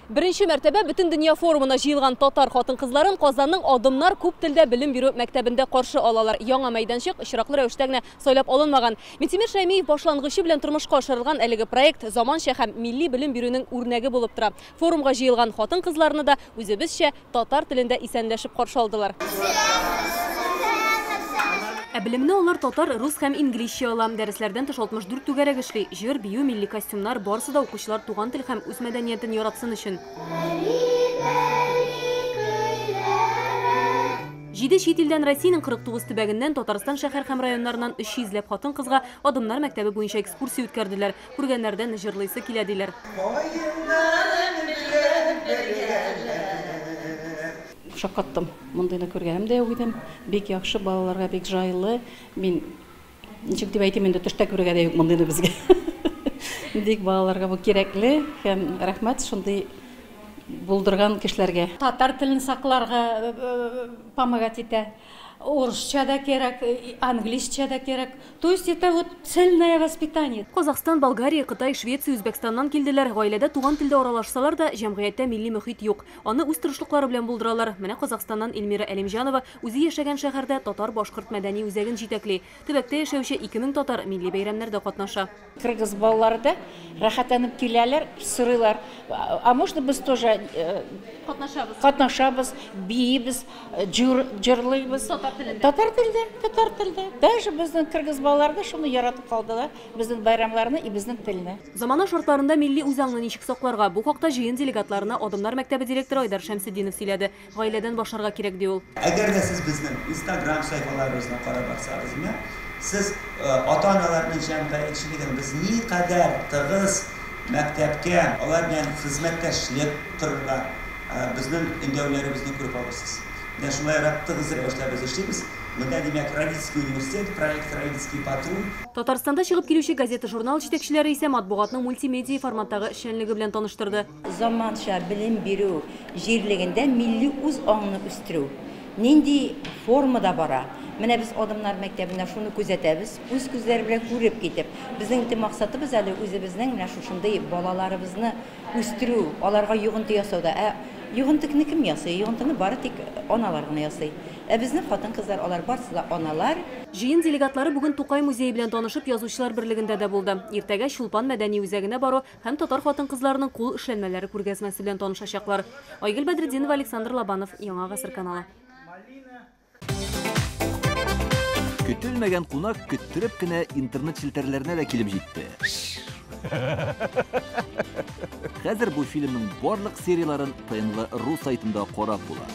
Беренче мәртәбә Бөтендөнья форумына җыелган татар хатын-кызларын Казанның Адымнар күп телдә белем бирү мәктәбендә каршы алалар. Яңа мәйданчык очраклы рәвештә генә сайлап алынмаган. Минтимер Шәймиев башлангычы белән тормышка ашырылган әлеге проект заманча һәм милли белем бирүнең үрнәге булып тора. Форумга җыелган хатын-кызларны да үзебезчә татар телендә исәнләшеп каршы алдылар. Ә белемне алар татар, рус һәм инглизчә ала. Дәресләрдән тыш 64 түгәрәк эшли. Җыр, бию, милли костюмнар барысы да укучылар туган тел һәм үз мәдәниятен яратсын өчен. Җиде чит илдән, Россиянең 49 төбәгеннән, Татарстан шәһәр һәм районнарыннан 300 ләп хатын-кызга Адымнар мәктәбе буенча экскурсия үткәрделәр. Күргәннәрдән җырлыйсы килә, диләр. Шаккаттым. Мондыйны күргәнем дә юк идем. Бик яхшы, балаларга бик җайлы. Мин ничек дип әйтим инде, төштә күрергә дә юк мондыйны безгә. Бик балаларга бу кирәкле һәм рәхмәт шундый булдырган кешеләргә. Татар телен сакларга помогать итә. Урысча да кирәк, английча да кирәк. То есть это вот цельное воспитание. Казахстан, Болгария, Кытай, Швеция, Үзбәкстаннан килделәр. Гаиләдә туган телдә аралашсалар да, җәмгыятьтә милли мөхит юк. Аны үз тырышлыклары белән булдыралар. Менә Казахстаннан Эльмира Әлимҗанова үзе яшәгән шәһәрдә татар-башкорт мәдәни үзәген җитәкли. Төбәктә яшәүче 2000 татар милли бәйрәмнәрдә катнаша. Кыргыз балалары да рәхәтләнеп киләләр, сорыйлар. А можно без тоже катнашабыз? Катнашабыз, биибез, җырлыйбыз. Татар телендә. Татар телендә, татар телендә. Даже безнең кыргыз балалары да шуны яратып калдылар, безнең байрамларны и безнең телне. Замана шартларында милли үзаңны ничек сакларга? Бу хакта җыен делегатларына Адымнар мәктәбе директоры Айдар Шәмсетдинов сөйләде. Гаиләдән башларга кирәк, ди ул. Әгәр дә сез безнең Инстаграм сәхифәләребезне карап барсагыз, менә сез ата-аналарның җәмгыятьчелеген без никадәр тыгыз мәктәпкә алар белән хезмәттәшлек корырга безнең өндәүләребезне күреп алырсыз. Менә шулайрак тыгыз рәвештә без эшлибез. Монда, димәк, Родительский университет, проект Родительский патруль. Татарстанда чыгып килүче газета-журнал җитәкчеләре исә матбугатның мультимедиа форматтагы эшчәнлеге белән таныштырды. Заманча белем бирү җирлегендә милли үз аңны үстерү нинди формада бара? Менә без Адымнар мәктәбендә шуны күзәтәбез, үз күзләре белән күреп китеп. Безнең инде максатыбыз әле үзебезнең менә шушындый балаларыбызны үстерү, аларга йогынты ясауда. Ә йогынтыны кем ясый? Йогынтыны бары тик аналар гына ясый. Ә безнең хатын-кызлар, алар барысы да аналар. Җыен делегатлары бүген Тукай музее белән танышып, Язучылар берлегендә дә булды. Иртәгә Чулпан мәдәни үзәгенә бару һәм татар хатын-кызларының кул эшләнмәләре күргәзмәсе белән танышачаклар. Айгөл Бәдретдинова, Александр Лобанов, Яңа Гасыр каналы. Көтелмәгән кунак көттереп кенә интернет челтәрләренә дә килеп җитте. Хәзер бу фильмның барлык серияләрен ТНВ ру сайтында карап була.